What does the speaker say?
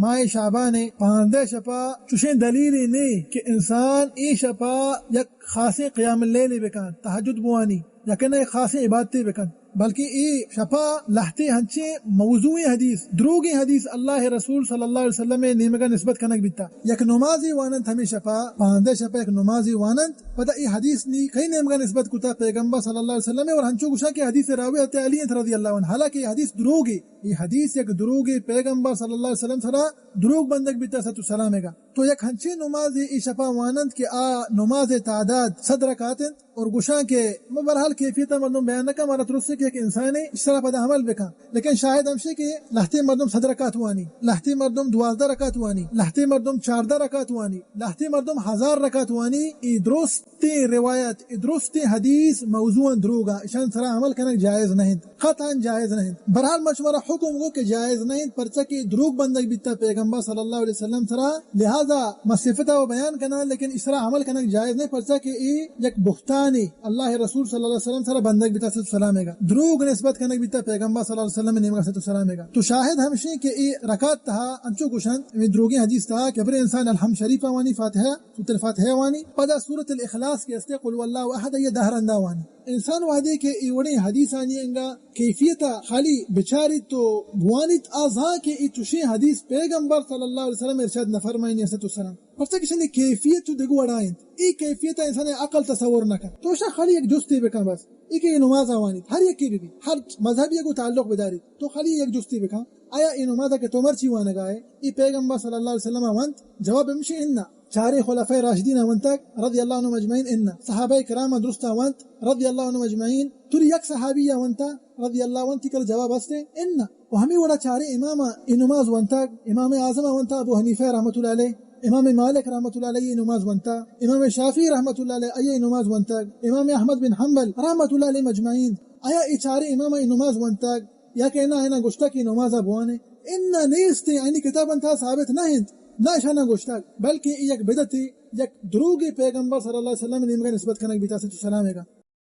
ماہ شعبان ءِ پانزدہ شپا چوشیں دلیلے نے کہ انسان اے شپا یک خاصیں قیام اللیلے بکن، تہجد بوانی، یا کہ نہ یک خاصیں عبادتے بکن، بلکہ اے شپا لہتے ہنچیں موضوعیں حدیث، دروگیں حدیث اللہ ءِ رسول صلی اللہ علیہ وسلم ءِ نیمگا نسبت کنگ بیتا۔ یک نمازے واننت ہمے شپا، پانزدہ شپا یک نمازے واننت، پدا اے حدیث نی کئی نیمگا نسبت کتا؟ پیغمبر صلی اللہ علیہ وسلم ءِ۔ اور ہنچو گوشاں کہ حدیث راوی حضرت علی انت رضی اللہ عنہ، حالانکہ اے حدیث دروگے، اے حدیث یک دروگے، پیغمبر صلی اللہ علیہ وسلم سرا دروگ بندگ بیتا، صحت و سلامے گا۔ تو یک ہنچیں نمازے اے شپا واننت کہ آ نماز ءِ تعداد صد رکعت انت، اور گوشاں کہ ما بہرحال کیفیت ءَ مردم بیان نہ کن، مارا ترس کہ یک انسانے اشرا پدا عمل بکن، لیکن شاہد ہمشی کہ لہتے مردم صد رکعت وانی، لہتے مردم دوازدہ رکعت وانی، لہتے مردم چاردہ رکعت وانی، لہتے مردم ہزار رکعت وانی، اے درستیں روایت، اے درستیں حدیث موضوعاً دروگاں، اشان سرا عمل کنگ جائز نہ انت۔ قطعاً جائز نہ انت۔ بہرحال ما شمارا حکم گو کہ جائز نہ انت، پرچا کہ دروگ بندگ بیتا پیغمبر صلی اللہ علیہ وسلم سرا، لہذا ما صفتا و بیان کناں، لیکن اشرا عمل کنگ جائز نہ انت، پرچا کہ اے یک بہتانے، اللہ ءِ رسول صلی اللہ علیہ وسلم سرا بندگ بیتا، صحت و سلامے گا، دروگ نسبت کنگ بیتا پیغمبر صلی اللہ علیہ وسلم ءِ نیمگا، صحت و سلامے گا۔ تو شاہد ہمشی کہ اے رکعت تہا انچو گوشنت، اے دروگیں حدیث تہا کہ ابرے انسان الحمد شریف وانی، فاتحہ، سورۃ الفاتحہ وانی، پدا سورۃ الاخلاص کہ استے قل هو الله احد، اے دہ رندا وانی۔ انسان وہدے کہ اے وڑیں حدیثانی انگا کیفیتا خالی بچاریت و بوانیت، آ زان کہ اے چوشیں حدیث پیغمبر صلی اللہ علیہ وسلم ارشاد نہ فرمائنی، صحت و سلام۔ پرچا کہ اشانی کیفیت چو دگہ وڑا انت۔ اے کیفیتا انسان عقل تصور نہ کن۔ تو اشا خالی یک جستے بکن بس۔ اے کہ اے نمازا وانیت، ہر یکے بہ بی، ہر مذہبی گو تعلق بداریت، تو خالی یک جستے بکن، آیا اے نمازا کہ تو مرچی وانگا ئے، اے پیغمبر صلی اللہ علیہ وسلم ونت؟ جواب ہمشی اناں۔ چاریں خلفائے راشدین ءَ ونتگ، رضی اللہ عنہم اجمعین، اناں۔ صحابہ کرام ءَ درست ءَ ونت، رضی اللہ عنہم اجمعین۔ توری یک صحابی ءَ ونتا، رضی اللہ عنہ، تئی کر جواب ہستے؟ اناں۔ و ہمے وڑا چاریں امام ءَ اے نماز ونتگ، امام اعظم ءَ ونتا، ابو حنیفہ رحمۃ اللہ علیہ، امام مالک رحمۃ اللہ علیہ اے نماز ونتا، امام شافعی رحمۃ اللہ علیہ آئی اے نماز ونتگ، امام احمد بن حنبل رحمۃ اللہ علیہ اجمعین۔ آیا اے چاریں امام ءَ اے نماز ونتگ؟ یا کہ اناں، اناں گوشتگ کہ نمازا بوانے؟ اناں، نیست، آیانی کتاباں تہا ثابت نہ انت، نہ اشاناں گوشتگ، بلکہ اے یک بدعتے، یک دروگے پیغمبر صلی اللہ علیہ وسلم نیمگا نسبت کنگ بیتا، صحت و سلامے گا۔